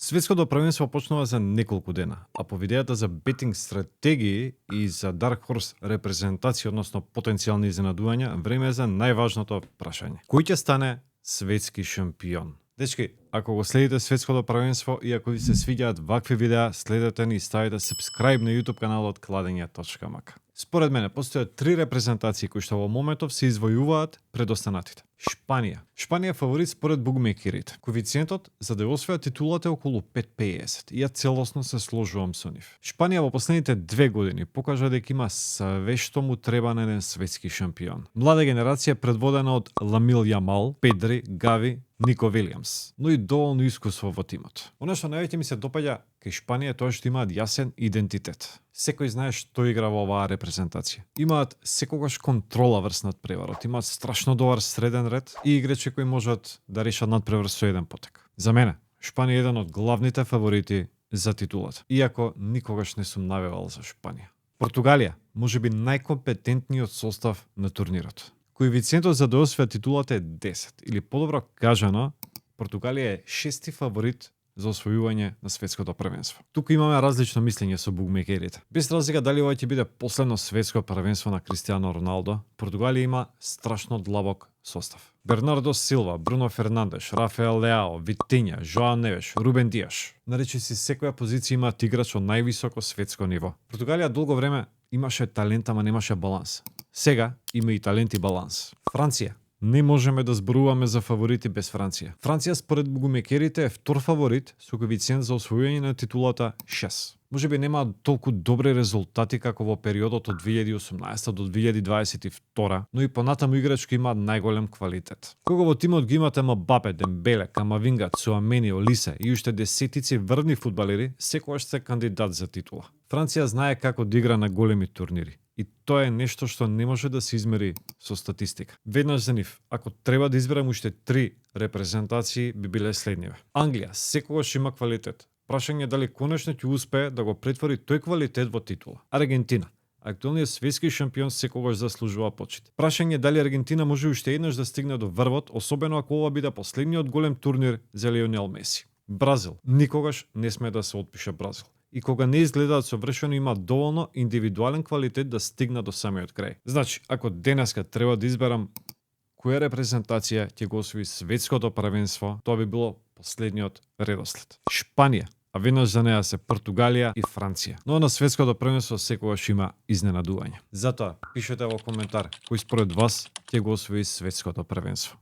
Светското првенство почнува за неколку дена, а по видејата за бетинг стратегии и за Dark Horse репрезентација, односно потенцијални изненадувања, време е за најважното прашање. Кој ќе стане светски шампион? Дечки, ако го следите светското првенство и ако ви се свиѓаат вакви видеа, следете ни и ставите subscribe на YouTube каналот Кладење.мк. Според мене, постојат три репрезентации кои што во моментов се извојуваат пред останатите. Шпанија. Шпанија е фаворит според бугмекерите. Коефициентот за да ја освоја титулата е околу 5,50 и ја целосно се сложувам со нив. Шпанија во последните 2 години покажа дека има све што му треба на еден светски шампион. Млада генерација предводена од Ламил Јамал, Педри, Гави, Нико Вилијамс, но и доволно искуство во тимот. Оно што највеќе ми се допаѓа кај Шпанија е тоа што имаат јасен идентитет. Секој знае што игра во оваа репрезентација. Имаат секогаш контрола врз надпреварот, имаат страшно добар среден ред и играчи кои можат да решат надпревар со еден потек. За мене, Шпанија е еден од главните фаворити за титулата, иако никогаш не сум навевал за Шпанија. Португалија, можеби најкомпетентниот состав на турнирот. Коефициентот за да освоја титулата е 10, или подобро кажано, Португалија е 6ти фаворит за освојување на светското првенство. Тука имаме различно мислење со бугмекерите. Без разлика дали ова ќе биде последно светско првенство на Кристијано Роналдо, Португалија има страшно длабок состав. Бернардо Силва, Бруно Фернандеш, Рафаел Леао, Витиња, Жоао Невеш, Рубен Диаш. Наречи си секоја позиција имаат играч од највисоко светско ниво. Португалија долго време имаше талент, ама немаше баланс. Сега има и талент и баланс. Франција. Не можеме да зборуваме за фаворити без Франција. Франција според бугмекерите е втор фаворит со коефициент за освојување на титулата 6. Можеби немаат толку добри резултати како во периодот од 2018 до 2022, но и понатаму играчки имаат најголем квалитет. Кога во тимот ги имате Мбапе, Дембеле, Камавинга, Цуамени, Олисе и уште десетици врвни фудбалери, секогаш се кандидат за титула. Франција знае како да игра на големи турнири. И тоа е нешто што не може да се измери со статистика. Веднаш за нив, ако треба да изберам уште 3 репрезентации, би биле следниве. Англија секогаш има квалитет. Прашање е дали конечно ќе успее да го претвори тој квалитет во титула. Аргентина. Актуелниот светски шампион секогаш заслужува почит. Прашање е дали Аргентина може уште еднаш да стигне до врвот, особено ако ова биде последниот голем турнир за Лионел Меси. Бразил. Никогаш не сме да се отпише Бразил. И кога не изгледаат совршено, има доволно индивидуален квалитет да стигна до самиот крај. Значи, ако денеска треба да изберам која репрезентација ќе го освои светското првенство, тоа би било последниот редослед. Шпанија, а веднаш за неа се Португалија и Франција. Но на светското првенство секогаш има изненадување. Затоа, пишете во коментар кој според вас ќе го освои светското првенство.